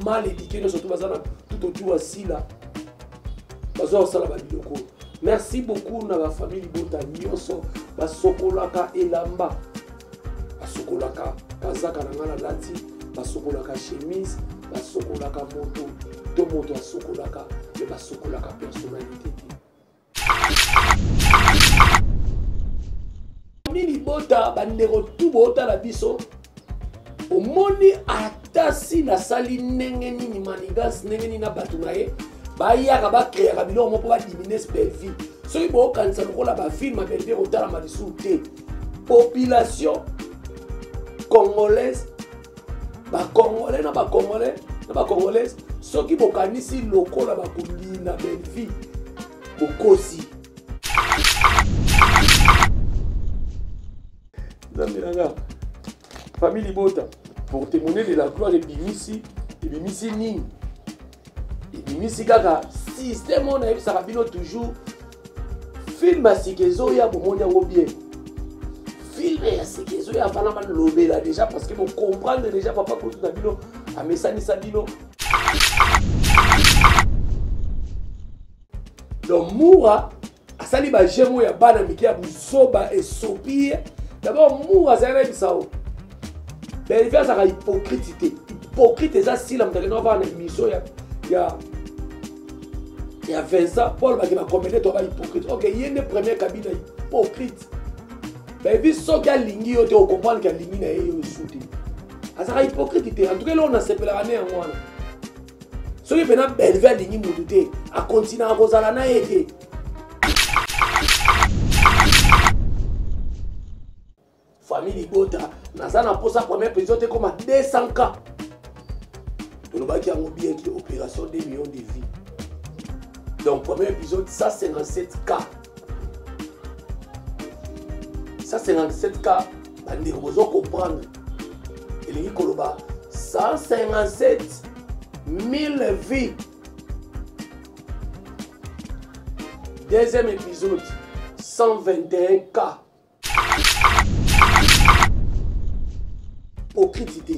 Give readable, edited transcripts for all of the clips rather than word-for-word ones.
Mal éduqué nyonso to baza na tout autour ya Sila bazwa kosala babiloko. Merci beaucoup na bafamille libota nyonso basokolaka elamba, basokolaka kazaka na ngai nalati, basokolaka chemise, basokolaka moto to moto asokolaka, me basokolaka personnalité te. Famille libota, bandeko tu bootala biso, omoni ata si nasali ndenge nini manigance ndenge nini na bato na ye bayaka bakreaka biloko moko mpo badimine Bellevue. Soki bokanisa lokola bafilme ya Bellevue ekotalama lisusu te, population congolaise, bacongolais na bacongolais na bacongolaise, soki bokanisi lokola bakolina Bellevue, bokosi. Nzambe na nga, famille libota, porte-monnaie de la gloire ebimisi, ebimisi nini? Ebimisi kaka système oyo nayebisaka bino toujours. Film ya sika ezoya, bomoni yango bien. Film ya sika ezoya, bana balobela déjà parce que bocomprendre déjà papa kutu na bino amesanisa bino. Donc Moura asali baje moko ya bana mike ya buzoba, esopi ye. D'abord Moura azali nayebisa o Bellevue azalaka hypocrite te. Hypocrite eza Sila, moto akendaka vaa na émission ya Vincent Paul, bake bacomédie to ba hypocrite. Ok, ye nde première cabine ya hypocrite. Bellevue soki alingi yo te, ocomprendre ke alingi na ye yo esu te, azalaka hypocrite te. En tout cas eloko nasepelaka ne yango wana, soki mpena Bellevue alingi mutu te, akontinaka kozala na ye te. Famille libota, naza na mposa première épisode ekoma 200 k. Tolobaki yango bien ke opération 2 millions de vie, donc premier épisode 157 k, 157 k. Bandeko, bozo comprendre, elingi koloba 157 000 vies. Deuxième épisode 121 k. Hypocrite te.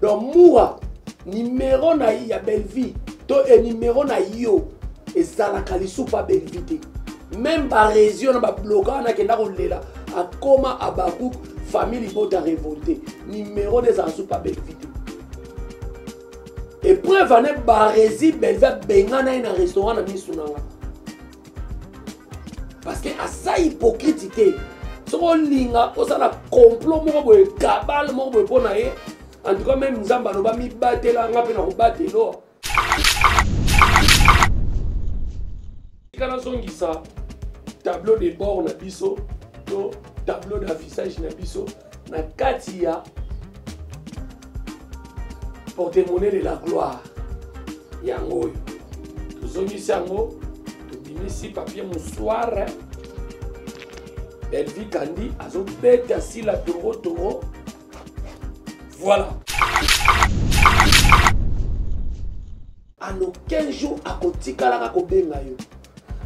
Donc Moura, numéro na ye ya Bellevue to e numéro na yo ezalaka lisusu pa Bellevue te. Même baresio na babloka wana akenda kolela, akoma abakuk. Famille libota révolté, numéro nde ezalaka lisusu pa Bellevue te. Épreuve ane baresi, Bellevue abengana ye na restaurant na misu na nga parce que aza hypocrite te. Soki olinga osala complot moko boye, kabale moko boye mpo na ye, en tout cas même Nzambe aloba mibatela nga mpe na kobatela. Tika nazongisa tableau de bord na biso to tableau d'affichage na biso na kati ya porte-monnaie de la gloire. Yango oyo tozongisi yango, tobimisi papier mouchoir. Bellevue Kandi azobeta Sila toro toro. Voilà, en aucun jour akotikalaka kobenga yo,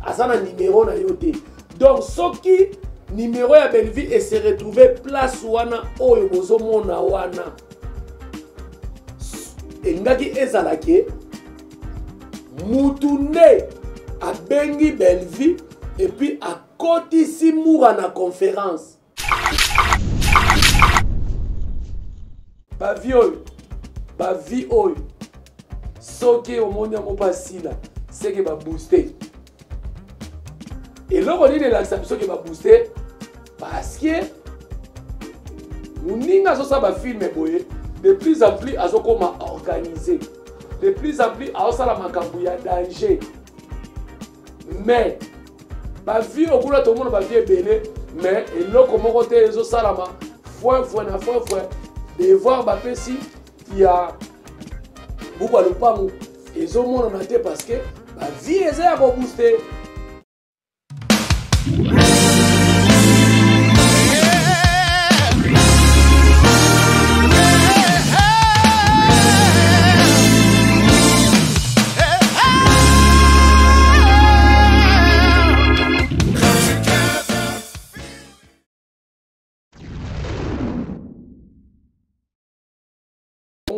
aza na numero na yo te. Donc soki numéro ya Bellevue ese retrouve place wana oyo bozomona wana, elingaki ezala ke mutu nde abengi Bellevue et puis akotisi Moura na conférence. Bavi oyo, bavi oyo, soki omoni yango mpo asila, seke babooste. Eloko nini elakisa biso ke babooste? Parce que moninga azosala bafilme boye, de plus en plus azokoma organisé, de plus en plus azosala makambo ya danger. Mais bavie oyo kuna tomona bavie ebele, mais eloko moko te ezosalama. Foin foin na foin foin, devoir bapesi ya buku ya lopango ezomonana te parce que bavie eza ya kobooste.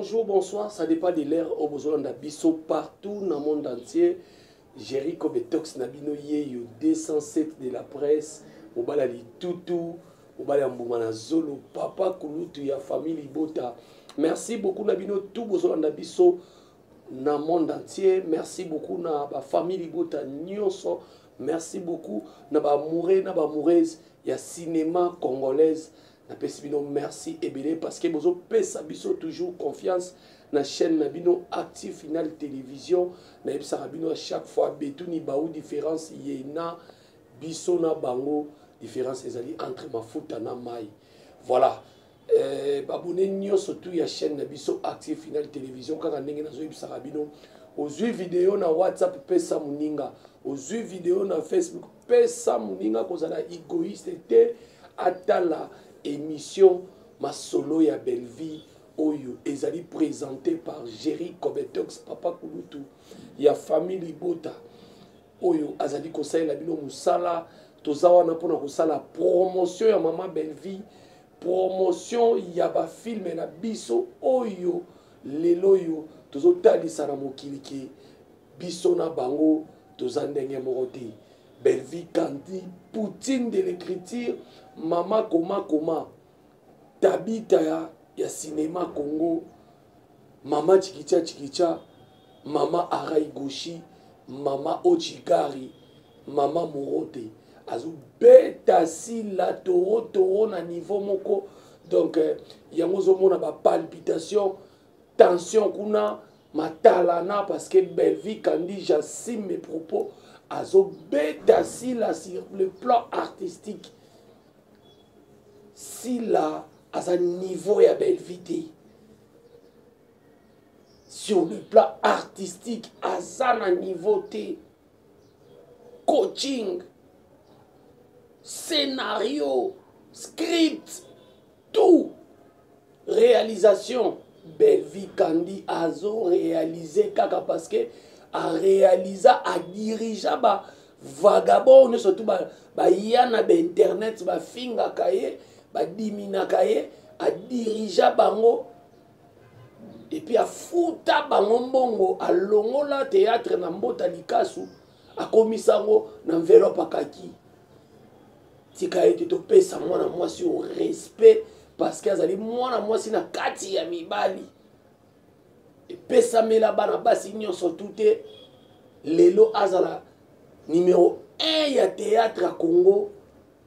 Bonjour, bonsoir, ça dépend de l'heure oyo bozolanda biso partout na monde entier. Jerry Kobetox na bino yeyo 207 de la presse, mobala litutu, mobala ya mbuma na zolo, papa kulutu ya famille libota. Merci beaucoup na bino tout bozolanda biso na monde entier. Merci beaucoup na ba famille libota nyonso. Merci beaucoup na ba amoureux na ba amoureuse ya cinéma congolaise. Napesi bino merci ebele parce que bozopesa biso toujours confiance na chaîne na bino Active Final Télévision. Nayebisaka bino à chaque fois betuni baou différence yena biso na bango, différence ezali entre mafuta na mai. Voilà. Babone nyonso tu ya chaîne na biso Active Final Télévision, kaka ndenge nazoyebisaka bino, ozwi video na WhatsApp pesa moninga, ozwi video na Facebook pesa moninga, kozala égoïste te, atala émission Masolo ya Bellevue oyo ezali présenté par Jerry Kobetox, papa kulutu ya famille libota oyo azali kosalela bino mosala. Toza wana mpona kosala promotion ya mama Bellevue, promotion ya bafilme na biso oyo lelo oyo tozotalisa na mokili ke biso na bango toza ndenge moko te. Bellevue Kandi, Poutine de l'écriture, mama koma koma, Tabita ya cinéma Congo, mama Chikicha Chikicha, mama Arai Goshi, mama Ochigari, mama Morote, azobeta sila toro toro na niveau moko. Donc yango ozomona ba palpitation, tension kuna matalana, parce que Bellevue Kandi, j'assume mes propos, azobeta sila sur le plan artistique. Sila aza niveau ya Bellevue te sur le plan artistique, aza na niveau te. Coaching, scénario, script, tout, réalisation, Bellevue Kandi azo réaliser kaka parce que a réalisa, a dirigea ba vagabond nyonso tu baya na ba internet, bafingaka ye, badiminaka ye, a dirigea bango et puis afuta bango mbongo, alongola théâtre na mbota likasu, akomisa yango na enveloppe akaki. Tika ete topesa mwana mwasi au respect parce que azali mwana mwasi na kati ya mibali. Epesamela bana basi nyonso tu te lelo azala numéro 1 ya théâtre ya Congo,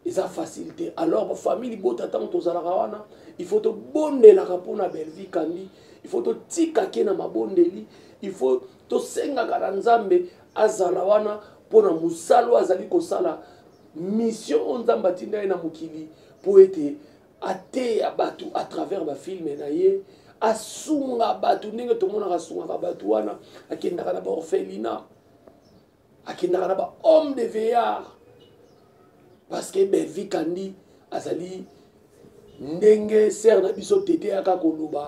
eza facile te. Alors famille libota, ntango tozalaka wana, il faut tobondelaka mpona Bellevue Kandi, il faut totikake na mabondeli, il faut tosengaka na Nzambe azala wana mpona mosala oyo azali kosala, mission oyo Nzambe atinda ye na mokili mpo ete ateya bato à travers bafilme na ye, asunga bato ndenge tomonaka asungaka bato wana, akendaka na baorphelinat, akendaka na bahomme de veillard, parce que Bellevue Kandi azali ndenge sere na biso tete yaka koloba.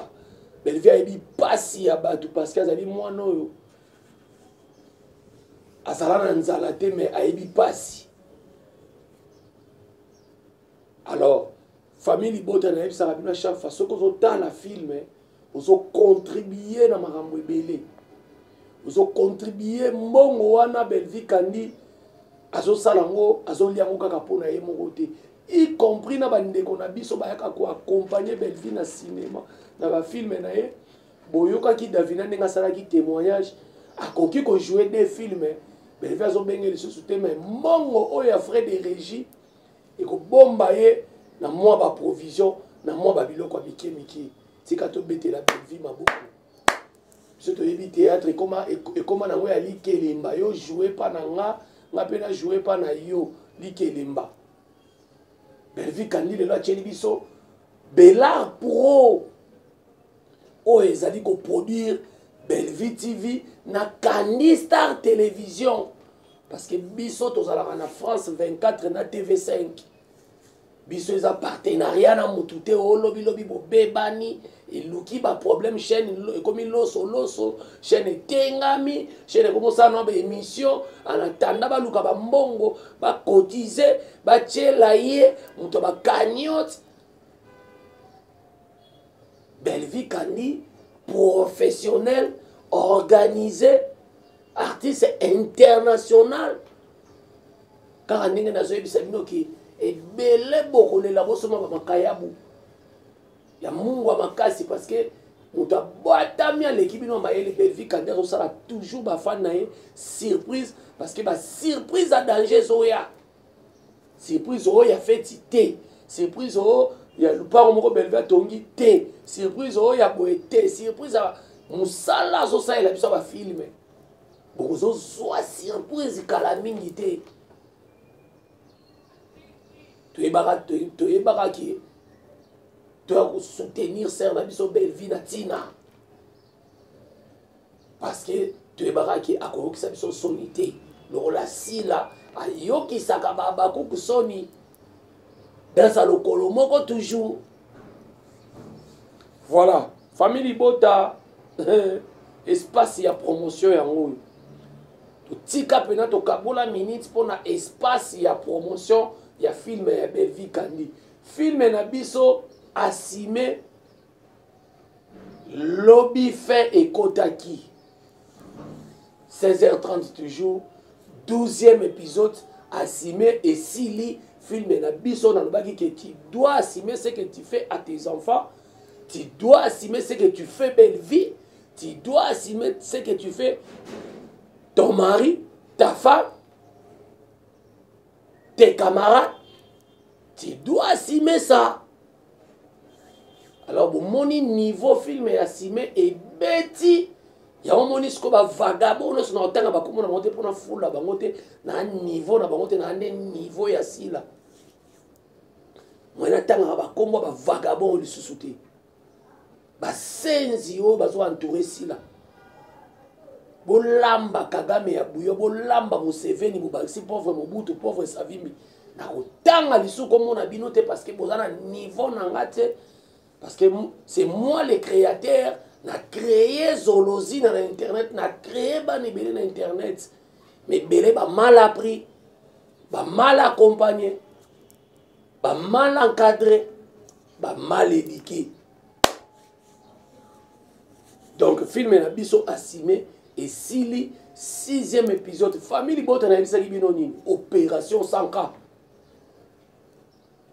Bellevue ayebi pasi ya bato parce que azali mwana oyo azala na nzala te, mais ayebi pasi. Alors famille libota, nayebisaka bino chaque fois, soki ozotala filme, ozocontribue na makambo ebele, ozocontribue mbongo wana Bellevue Kandi azosala yango, azolia yango kaka mpona ye moko te, y compris na bandeko na biso bayaka koaccompagne Bellevue na cinéma, na bafilme na ye. Boyokaki Davina ndenge asalaki témoignage, akoki kojouer deux films, Bellevue azobenge lisusu te, mais mbongo oyo ya frais de régie ekobomba ye na mwa baprovision, na mwa babiloko ya mike mike. Tika tobetela Bellevue maboko. Biso toyebi théâtre ekoma nango ya likelemba, yo joue pa na nga, nga mpe na joue pa na yo, likelemba. Bellevue Kandi lelo atieli biso Belar Pro oyo ezali koproduire Bellevue TV na Kandi Star Télévision, parce que biso tozalaka na France 24 na TV5. Biso eza partenariat na mutu te. Olobilobi bobebani, eluki baproblème, chaîne ekomi losoloso, chaîne etengami, chaîne ekomi osala na baémission en attendant baluka bambongo, bakotize, batiela ye moto ya bacagnotte. Bellevue Kandi. Professionnel, organisé, artiste international. Kaka ndenge nazoyebisa bino ki ebele bokolela bosomba bamakayabu ya mungwa makasi, parce que moto abwatami aleki bino mayele. Bellevue Kandi azosala toujours bafan na ye surprise, parce que basurprise ya danger ezoya. Surprise oyo ya feti te, surprise oyo ya lupango moko Bellevue atongi te, surprise oyo ya boye te, surprise ya mosala azosalela biso ya bafilme. Bokozozwa surprise kala mingi te. Toyebaka ke toya kosoutenir sere na biso Bellevue na ntina, parce que toyebaka ke akoyokisa biso soni te lokola Sila ayokisaka babakuku soni dansa lokolo moko toujours. Voilà, famille libota, espace ya promotion yango oyo totika mpena, tokabola minute mpona espace ya promotion ya film ya Bellevue Kandi. Film na biso Asime, lobi fin ekotaki 16h30, toujours 12e épisode. Asime esili, film na biso. Nalobaki ke tu dois assumer ce que tu fais à tes enfants, tu dois assumer ce que tu fais, belle vie, tu dois assumer ce que tu fais, ton mari, ta femme, tes camarades, tu dois assumer ça. Alors bomoni niveau film ya Asime ebeti yango, moni sikoyo bavagabond nyonso na kotanga bakombo na bango te mpona fula bango te na niveau na bango te, na nde niveau ya Sila moye natangaka bakombo ya bavagabond lisusu te, basenzi oyo bazo entouré Sila. Bolamba Kagame ya buyo, bolamba Museveni, bobakisi pauvre Mobutu, pauvre Savimbi. Nakotanga lisusu komona bino te, parce que boza na niveau na nga te, parce que c'est moi le créateur. Na créé zolozi na internet, na créé bana ebele na internet, mais ebele bamal appris, bamal accompagné, bamal encadré, bamal éduqué. Donc film na biso Asime esili, sixième épisode. Famille libota, nayebisaki bino nini? Opération 100K,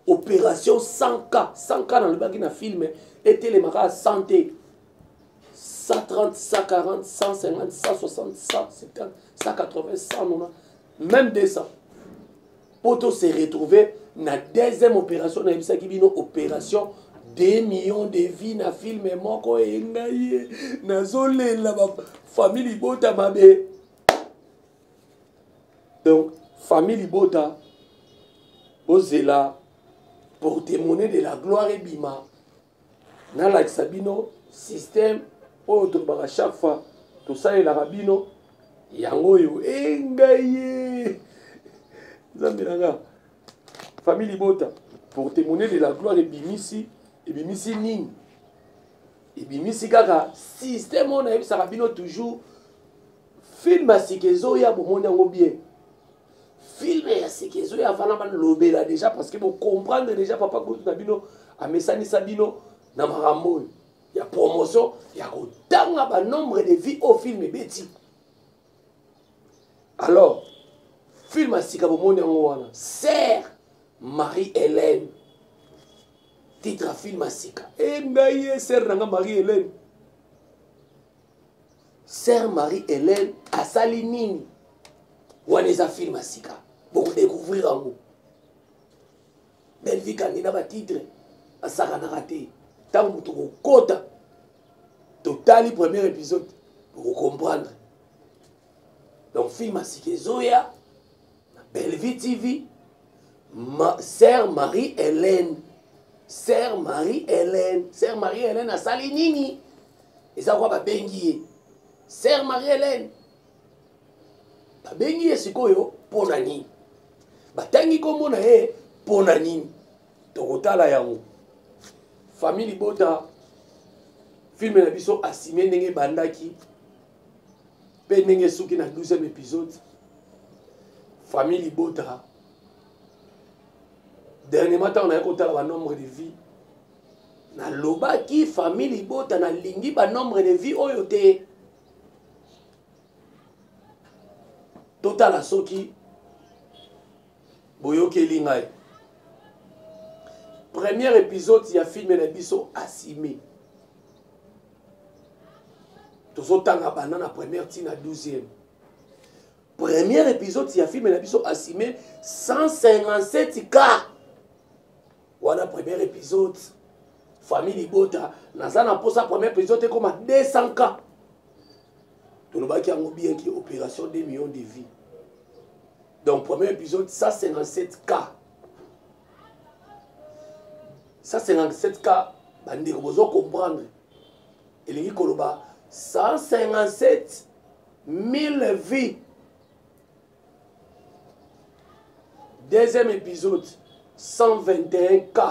opération 100K. 100K nalobaki na film etelemaka 100 te, 130, 140, 150, 160, 170, 180, 190, même 200, po to se retrouver na deuxième opération. Nayebisaki bino opération 2 millions de vues na film moko. Engai ye nazolela, bafamille libota mabe. Donc famille libota, bozela porte-monnaie de la gloire ebima, nalakisa bino système oyo tolobaka chaque fois, tosalelaka bino yango oyo. Engai ye Nzambe na nga, famille libota, porte-monnaie de la gloire ebimisi nini? Ebimisi kaka système oyo nayebisaka bino toujours. Film ya sika ezoya, bomoni yango bien. Film ya sika ezoya, vana balobela déjà, parce que bocomprendre déjà papa kutu na bino amesanisa bino na makambo oyo ya promotion, ya kotanga banombre de vues oyo film ebeti. Alors film ya sika, bomoni yango wana, Sœur Marie Hélène, titre ya film ya sika. E ngai ye sœur na nga Marie Hélène, Sœur Marie Hélène asali nini? Wana eza film ya sika, bokodécouvrir yango. Bellevue Kandi na batitre asakanaka te. Ntango moto kokota, totali premier épisode, bokocomprendre. Donc film ya sika ezoya na Bellevue TV, Sœur Marie Hélène, Sœur Marie Hélène. Sœur Marie Hélène asali nini? Eza kwa babengi ye Sœur Marie Hélène, babengi ye sikoyo mpo na nini? Batangi nkombo na ye mpo na nini? Tokotala yango. Famille libota, film na biso Asime, ndenge ebandaki mpe ndenge esuki na 12e épisode. Famille libota, dernièrement ntango naye kotala banombre de vues Nalobaki famille libota nalingi ba nombre de vie oyo te. Totala soki boyokeli ngai. Premier épisode ya film na biso Asime. Tozotanga banda na première ti na 12e. Premier épisode ya film na biso Asime 157 k wana premier épisode. Famille libota naza na posa premier épisode ekoma 200 k. Tolobaki yango bien ki opération 2 millions de vies. Donc premier épisode 157 k. 157 k bandeko bozo comprendre. Elingi koloba 157 000 vies. Deuxième épisode 121 k.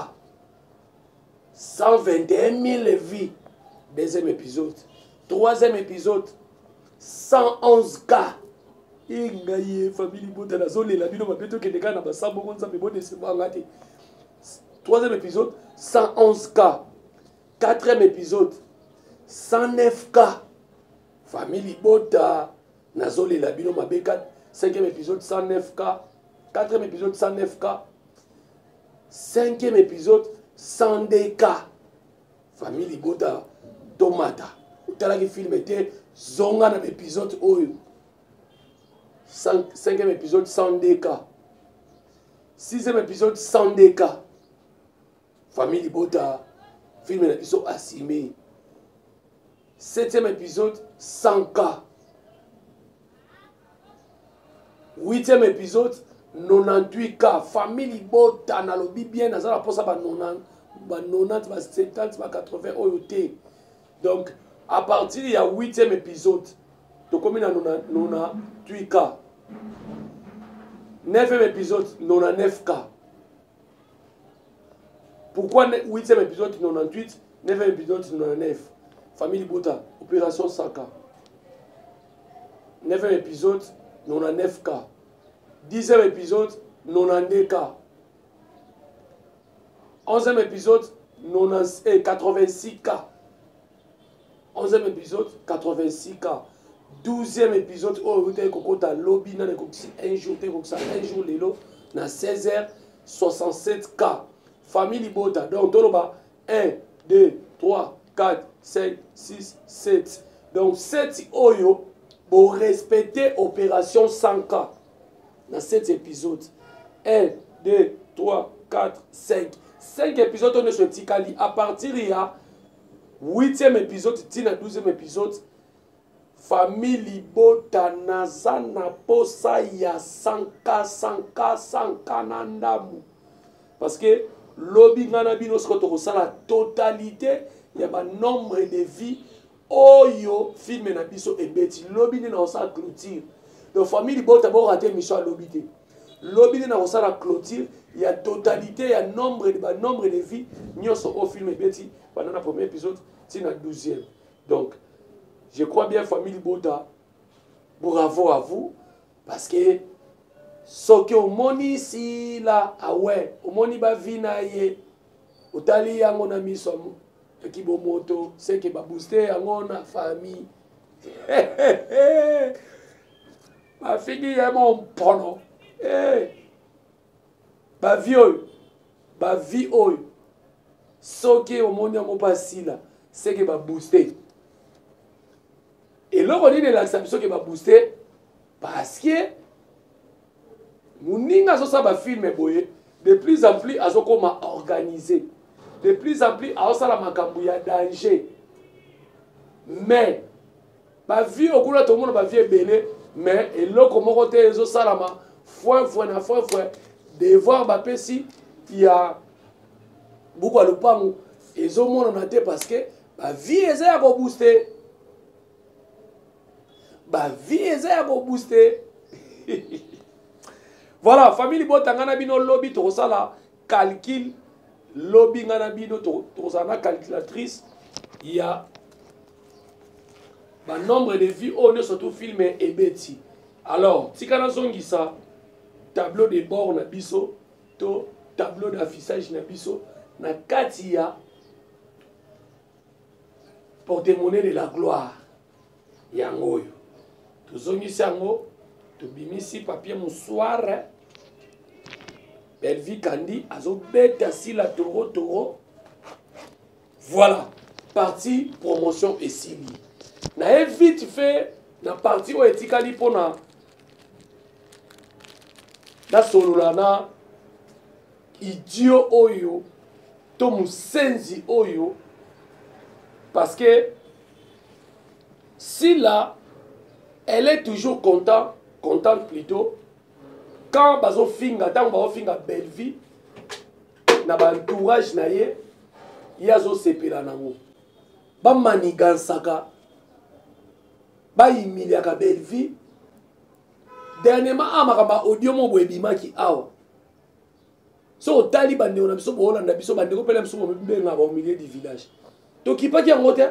121 000 vies. Deuxième épisode. Troisième épisode 111 k. Ngai ye famille libota nazolela bino mabe tokende kaka na basambo ngo nzambe bodeseva nga te. Troisième épisode 111 k. Quatrième épisode 109 k. Famille libota nazolela bino mabe. Cinquième épisode 109 k. Quatrième épisode 109 k. Cinquième épisode 102 k. Famille libota tomata. Otalaki film te, zonga na épisode oyo. Cinquième épisode 102 k. Sixième épisode 102 k. Famille libota film na biso assumé. Septième épisode 100 k. Huitième épisode 98 k. Famille libota nalobi bien, naza na posa ba 90, ba 90, ba 70, ba 80 oyo te. Donc à partir ya 8e épisode tokomi na 98 k. 9e épisode 99 k. Pourquoi 8e épisode 98, 9e épisode 99? Famille libota opération 100 k. 9e épisode 99 k. 10e épisode 92 k. 11e épisode 86 k. 11e épisode 86 k. 12e épisode oyo euta ekokota lobi nana ekokisi un jour te, ekokisa un jour lelo na 16h 67 k. Famille libota donc toloba 1 2 3 4 5 6 7. Donc 7 oyo bo respecter opération 100 k na 7 épisode. 1 2 3 4 5. 5 épisodes oyo nyonso etikali à partir ya 8e épisode ti na 12e épisode. Famille libota naza na posa ya 100 k, 100 k, 100 k na ndambu. Parce que lobi nga na bino siko tokosala totalité ya ba nombre de vie oyo film na biso ebeti. Lobi nde na kosala clôture. Donc famille libota bo rater émission ya lobi te. Lobi nde na kosala clôture ya totalité ya nombre de ba nombre de vie nyonso oyo film ebeti pendant na premier épisode ti na 12e. Donc je crois bien famille libota, bravo à vous, parce que soki omoni sila awe omoni ba vie na ye otali yango na miso ya kibomoto, seke ba booster yango na famille. Bafingi ye mo mpono. Eh, ba vie oyo, ba vie oyo soki omoni yango pa sila seke ba booster. Eloko nini elakisa biso ke ba booster? Parce que moninga azosala ba film boye de plus en plus azokoma organisé, de plus en plus azosala makambo ya danger. Mais ba vie okuna tomona ba vie ebele, mais eloko moko te ezosalama foin foin na foin foin. Devoir bapesi ya buku ya lopango ezomonana te, parce que ba vie eza ya kobooster, ba vie eza ya kobooster. Voilà, famille libota nga na bino lobi tokosala calcul. Lobi nga na bino tokozala na calculatrice ya ba nombre de vues oyo nyonso tu film ebeti. Alors tika nazongisa tableau de bord na biso to tableau d'affichage na biso na kati ya Porte-monnaie de la gloire yango oyo tozongisi yango, tobimisi papier mouchoir. Bellevue Kandi azobeta Sila toro toro. Voilà, partie promotion esili. Naye vite fait na partie oyo etikali mpona nasolola na idiot oyo to mosenzi oyo, parce que Sila, elle est toujours content, contente plutôt, quand bazofinga, ntango bazofinga Bellevue na baentourage na ye, ye azosepela nango. Bamanigansaka, bahumiliaka Bellevue. Dernièrement awa makambo ya audio moko boye ebimaki awa. So otali bandeko na biso boolanda biso, bandeko mpela biso bobenga ba au milieu du village, tokipaki yango te.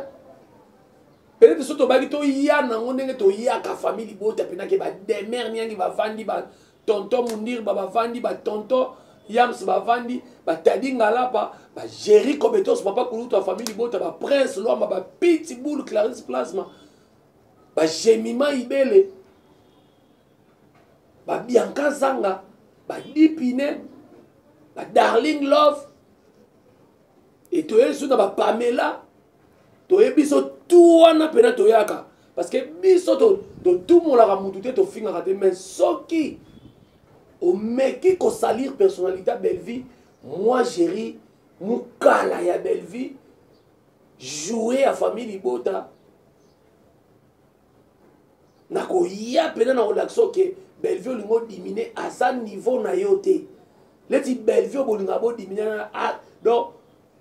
Peut-être so tobaki toya nango ndenge toyaka famille libota mpenake, bademer niangi bavandi, batonton Mundir bavandi, batonton Yams bavandi, batadi Ngalapa, bageri Kobetos, papa kulutu ya famille libota, baprince Lwamba, bapiti boule, Clarisse Plasma, bagemima Ibele, babianka Zanga, badipine, badarling Love, e toyebi so na bapamela, toyebi so tu wana mpena toyaka, parce que biso totumolaka mutu te, tofingaka te. Mais soki omeki kosalir personnalité ya Bellevue, moi Géri mokala ya Bellevue, joue ya famille libota, nakoya mpena na kolakisa oke Bellevue olingi odimine aza niveau na yo te. Neti Bellevue bolingaka bodimine, donc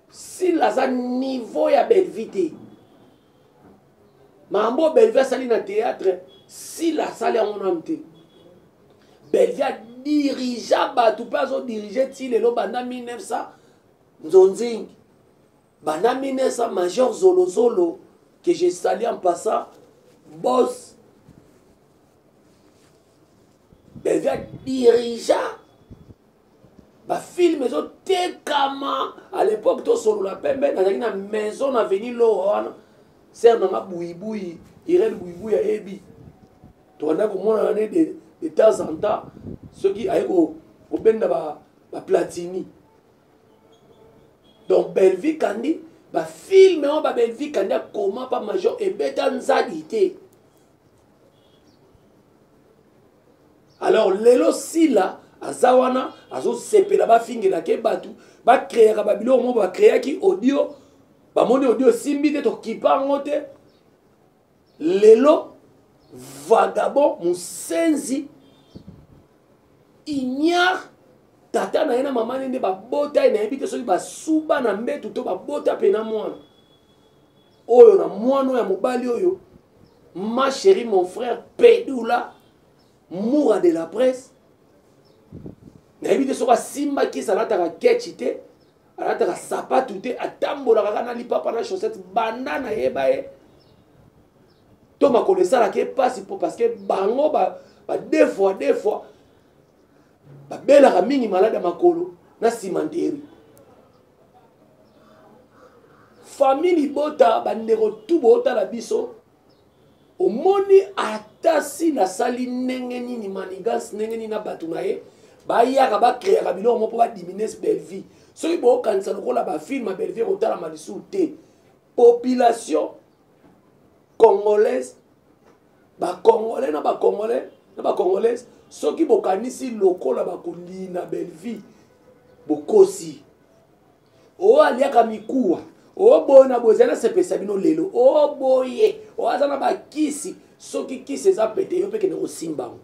Sila aza niveau ya Bellevue te. Makambo oyo Bellevue asali na théâtre, Sila asali yango nanu te. Bellevue adirigea bato mpe azodirige ti lelo, banda 1900 nzonzingi, banda 1900 major Zolozolo, que je salue en passant, boss. Bellevue adirigea bafilme ezotekama. À l'époque tosolola pembe, nazalaki na maison na avenue Lowa wana, sere nanga Buyibuyi, Irene Buyibuyi ayebi, tokanda komonana ne de temps en temps soki aye kobenda baplatini. Donc Bellevue Kandi, bafilme oyo babellevue Kandi akoma pa major ebeta nzadi te. Alors lelo Sila aza wana azosepela bafingelaka bato, bakreaka babiloko moko, bakreaki audio, bamoni audio esimbi te, tokipa yango te. Lelo vagabond, mosenzi, ignare tata na ye na mama ne nde babota ye, nayebi te soki basuba na mbetu to babota mpe na mwana oyo, na mwana oyo ya mobali oyo, ma chérie, mon frère Pedula Moura de la presse, nayebi te soki asimbaki alataka kechi te, alataka sapatu te, atambolaka kaka na lipapa na chaussette. Banda nayeba ye to makolo esalaka ye mpasi mpo parce que bango ba deux fois deux fois babelaka mingi malade ya makolo na cimenterie. Famille libota, bandeko tu bootala biso, omoni ata si nasali ndenge nini, manigance ndenge nini na bato na ye, bayaka bakreaka biloko moko mpo badimine Bellevue. Soki bokanisa lokola bafilme ya Bellevue kotalama lisusu te, population congolaise, bacongolais na bacongolais na bacongolaise, soki bokanisi lokola bakolina Bellevue, bokosi. Oyo aliaka mikuwa, oyo boye na boye, ezali nasepelisa bino lelo. Oyo boye, oyo aza na bakisi, soki kisi eza pete, yo mpe kende kosimba yango.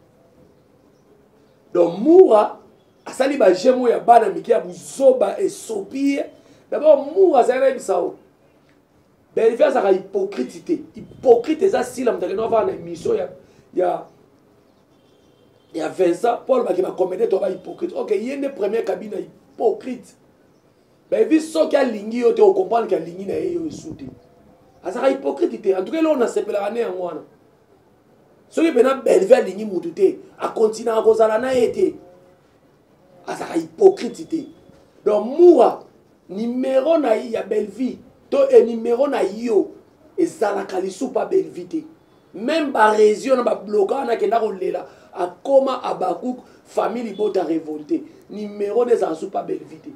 Donc Mura asali baje moko ya bana mike ya buzoba, esopi ye. D'abord Mura azali nayebisa o Bellevue azalaka hypocrite te. Hypocrite eza Sila, moto akende avanda na émission ya Vincent mpo alobaki bacomédien to bahypocrite. Ok, ye nde première cabine ya hypocrite. Bellevue soki alingi yo te, ocomprendre ke alingi na ye yo esu te. Azalaka hypocrite te. En tout cas eloko nasepelaka nde yango wana. Soki mpena Bellevue alingi mutu te, akontinaka kozala na ye te. Azalaka hypocrite te. Donc Mura, numéro na ya Bellevue to e numéro na yo. Ezalaka lisusu pa Bellevue te. Même ba réseau na ba bloka wana akenda kolela akoma Habakuk famille libota révolté. Numéro nde ezalaka lisusu pa Bellevue te.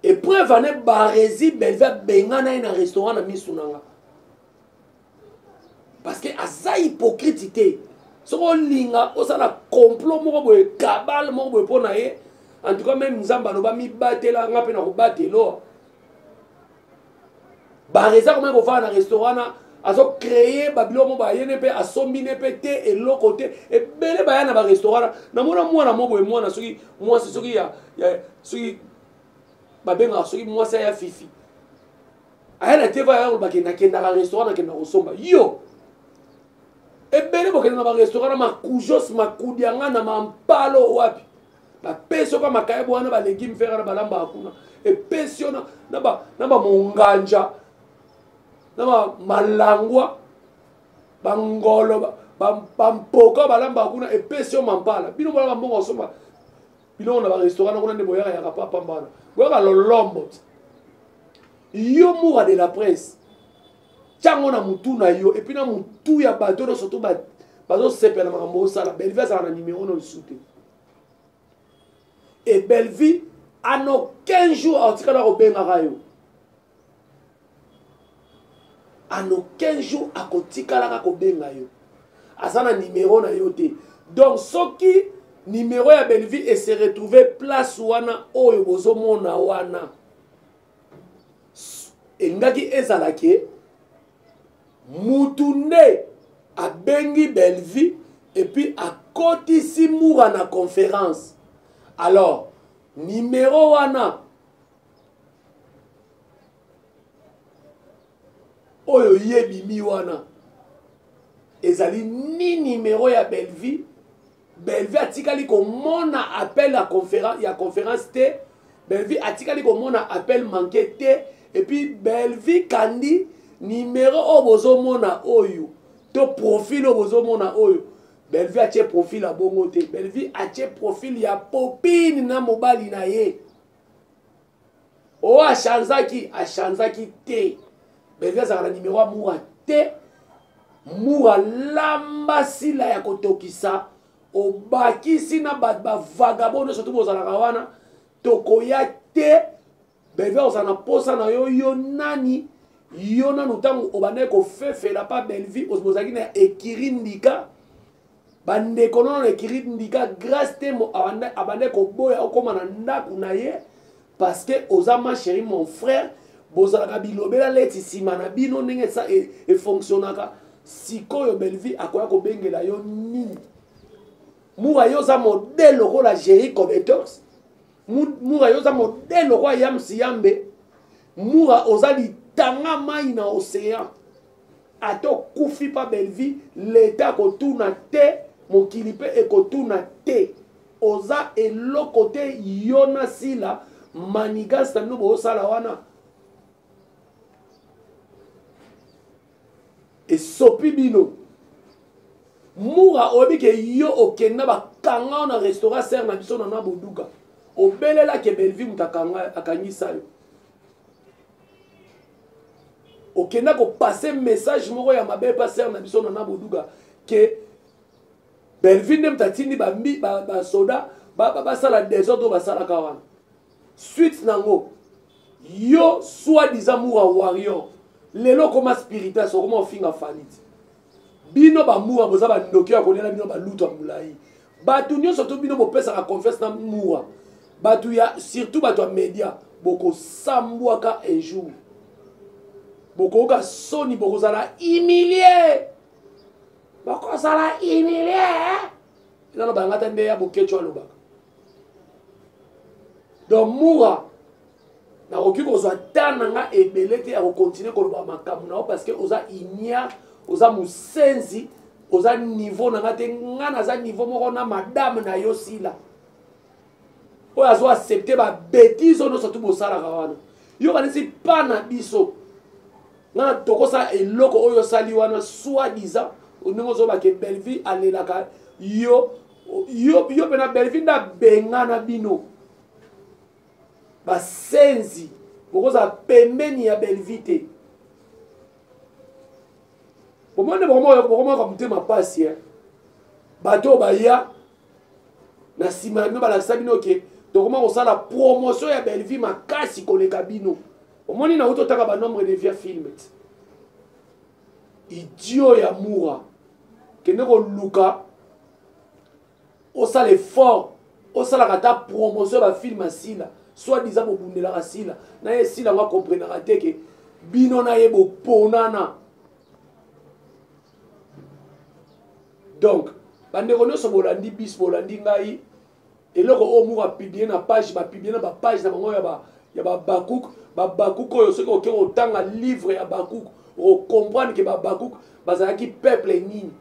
Epreuve ane barezi Bellevue abengana ye na restaurant na misu na nga. Parce que aza hypocrite te. Soki olinga osala complot moko boye cabale moko boye mpo na ye, en tout cas même Nzambe aloba mibatela nga mpe na kobatelo. Barezi akomaki kovanda na restaurant wana azo créer babiloko moko bayene mpe asombi ne mpe te eloko te ebele baya na barestaurant wana. Namona mwana moko boye, mwana soki mwasi soki ya, ya soki babengaka soki mwasi ya fifi aya na tv aya koloba ke nakendaka restaurant nakenda kosomba yo ebele bokende na barestaurant na makujos makudianga na mampalo wapi bapesi yo ka makayabo wana balegume fere wana balambaka kuna epesi yo na bamonganja na malangwa bangolo bampoka balambaka kuna epesi yo mampala bino bola bambongo osomba biloko na barestaurant na kuna nde boyaka yaka pamba wana boyaka lolombo yo mura de la presse tiango na mutu na yo epuis na mutu ya bato nyonso to bazosepela makambo osala. Bellevue azala na numero na lisusu te. Et Bellevue en aucun jour aotikala kobengaka yo, en aucun jour akotikalaka kobenga yo, aza na numero na yo te. Donc soki numéro ya Bellevue ese retrouve place wana oyo bozomona wana, elingaki ezala ke mutu nde abengi Bellevue et puis akotisi Mura na conférence. Alors numéro wana oyo yebimi wana ezali ni numéro ya Bellevue. Bellevue atikali komona appel ya conférence, ya conférence te. Bellevue atikali komona appel manqué te. Et puis Bellevue kandi numéro oyo bozomona oyo to profil oyo bozomona oyo, Bellevue atie profil ya bongo te. Bellevue atie profil ya Popine na mobali na ye oyo achanzaki, achanzaki te. Bellevue azalaka na numéro ya Mura te. Mura lamba sila ya kotokisa obakisi na bato bavagabond nyonso to bozalaka wana tokoya te. Bellevue ozala na posa na yo, yo nani yo nanu ntango obandaki kofefela pa Bellevue ozalaki na ekiri ndika bandeko nono na ekiri ndika grâce te abandaki koboya okóma na ndako na ye parce que oza ma chérie mon frère bozalaka bilobela leti nsima na bino ndenge esa efonctionnaka. Sikoyo Bellevue akoya kobengela yo nini? Mura yo oza modèle lokola Jerry Cobetox, Mura yo oza modèle lokola Yamsi Yambe, Mura oza litanga mai na océan. Ata okufi pa Bellevue leta akotuna te, mokili mpe ekotuna te, oza eloko te. Yo na sila manigas na bino bozosala wana esopi bino. Mura oyebi ke yo okenda bakanga na restaurant ser na biso na boduka obelelaki Bellevue moto akangisa yo, okenda kopase message moko ya mabe pa ser na biso na boduka ke Bellevue nde moto atindi basoda basala désordre oyo basalaka wana. Suite nango yo soi-disant Mura warrior lelo okoma spiritas, okoma ofinga Faliti. Bino bamura boza bandoki ya kolela bino balutu ya molai. Bato nyonso to bino bopesaka confiance na Mura, bato ya surtout bato ya media bokosambwaka un jour, bokoyoka soni, bokozala humilie, bokozala humilie. Eza na banga ta nde ya bokeco alobaka. Donc Mura nakoki kozwa ta na nga ebele te ya kokontinue koloba makambo na yo parce que oza ignare, oza mosenzi, oza niveau na nga te. Nga naza niveau moko na madame na yo sila oyo azo accepte babétise oyo nyonso tu bosalaka wana. Yo kanisi pa na biso nga tokosala eloko oyo osali wana soi disant ndenge ozobake Bellevue alelaka yo yo yo mpe na Bellevue nde abengana bino basenzi, bokozala pembeni ya Bellevue te. Bomoni bokomaka motema mpasi eh. Bato oyo baya na nsima na bino balakisa bino ke tokoma kosala promotion ya Bellevue makasi koleka bino. Omoni nauti otanga banombre de via film ti idiot ya mura, kende koluka osala effort, osalaka ata promotion ya bafilme ya Sila. Soit disant bobundelaka Sila na ye, Sila yango akomprenaka te ke bino na ye boponana. Donc bandeko nyonso bolandi bis, bolandi ngai, eloko oyo moko apublie na page, bapublie na bapage na bango ya babakuk. Babakuk oyo, soki oke kotanga livre ya Bakuk, okomprendre ke babakuk bazalaki peuple nini.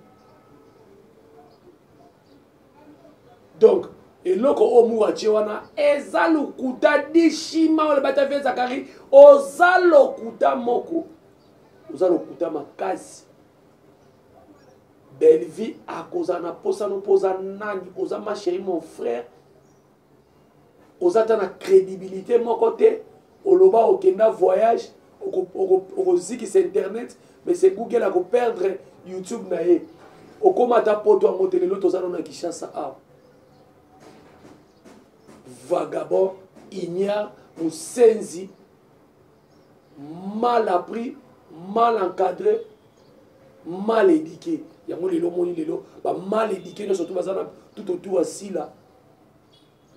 Donc eloko oyo moko atie wana eza lokuta. Dishima oyo bata vie Zakari, oza lokuta moko, oza lokuta makasi. Bellevue akozala na posa no mpo oza nani? Oza ma chérie, mon frère, oza ata na crédibilité moko te. Oloba okenda voyage, okozikisa internet, mais c'est Google akoperdre YouTube na ye. Okóma ata poto yango te. Lelo toza no na Kinshasa awa. Vagabond, ignare, mosenzi, mal appris, mal encadré, mal éduqué. Yango lelo omoni, lelo bamal éduqué nyonso tu baza na tout autour ya Sila,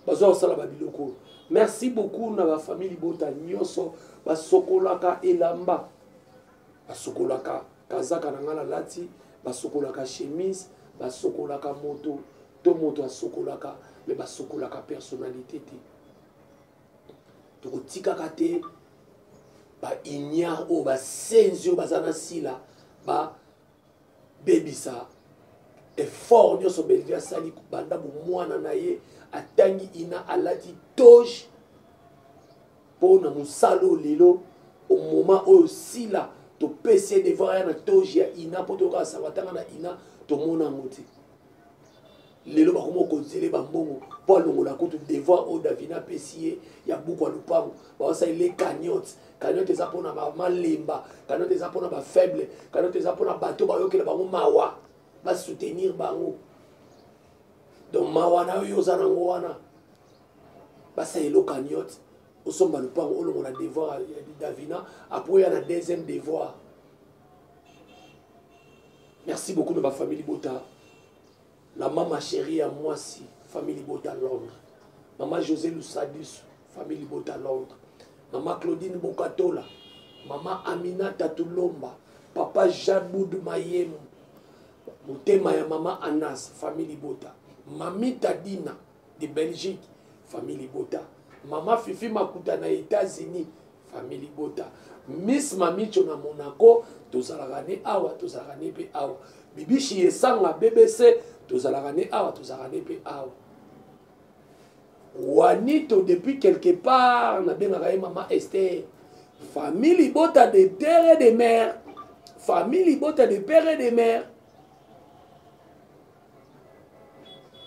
bazwa kosala babiloko oyo. Merci beaucoup na bafamille libota nyonso basokolaka elamba, basokolaka kazaka na ngai nalati, basokolaka chemise, basokolaka moto to moto asokolaka, me basokolaka personnalité te. Tokotikaka te baignare oyo, basenzi oyo baza na Sila, babebisa effort nyonso Bellevue asali banda bomwana na ye. Atangi ina, alati toge mpo na mosala oyo. Lelo au moment oyo Sila topesi ye devoir ya na toge ya ina, mpo toyoka sango atanga na ina, tomona yango te. Lelo bakoma okonzele bambongo mpo alongola kutu devoir oyo Davina apesi ye ya buku ya lupango. Baosalele cagnotte. Cagnotte eza mpona malemba, cagnotte eza mpona bafaible, cagnotte eza mpona bato bayokela bango mawa, basoutenir bango. Donc mawa na yo oza nango wana, basalelo cagnotte, osomba lupango, olongola devoir ya Davina, après oya na deuxième devoir. Merci beaucoup na bafamille libota, la mama chérie ya mwasi, famille libota Londres, mama José Lusadus, famille libota Londres, mama Claudine Bokatola, mama Aminata Tulomba, papa Jabud Mayemu, motema ya mama Anas, famille libota, mamita Dina de Belgique, famille libota, mama Fifi Makuta na États-Unis, famille libota, Miss Mamicho na Monaco, tozalaka ne awa, tozalaka ne mpe awa, Bibishi Esanga BBC, tozalaka ne awa, tozalaka ne mpe awa, Wanito depuis quelque part nabengaka ye mama Esther, famille libota de terre et de mer, famille libota de père et de mère.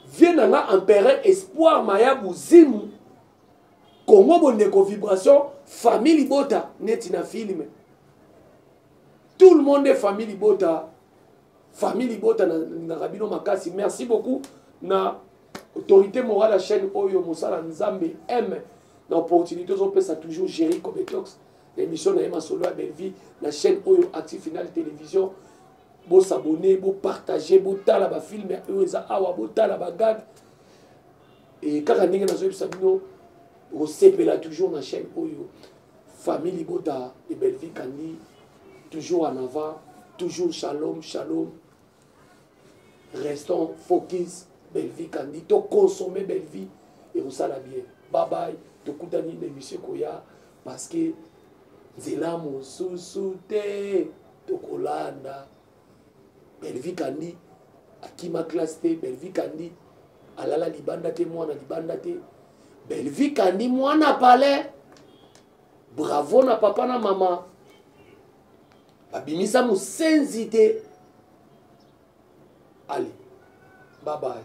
Vie na nga empereur Espoir Maya Buzimu Congo bondeko vibration, famille libota neti na film, tout le monde est famille libota. Famille libota, nalingaka bino makasi. Merci beaucoup na autorité morale ya chaîne oyo, mosala Nzambe M, na opportunité ozopesa toujours Géri Cobetox na émission na ye Masolo ya Bellevue na chaîne oyo Active Final Télévision. Bosabone, bopartage, botala bafilme oyo eza awa, botala bagag e kaka ndenge nazoyebisa bino, okosepela toujours na chaîne oyo. Famille libota de Bellevue Kandi, toujours en avant, toujours shalom shalom. Restons focus Bellevue Kandi, toconsommer Bellevue ekosala bien. Bye bye, tokutani na émission ekoya, parce que nzela mosusu te tokolanda. Bellevue Kandi akima classe te, Bellevue Kandi alala libanda te, mwana libanda te, Bellevue Kandi mwana palais. Bravo na papa na mama, babimisa mosenzi te. Allez, bye bye.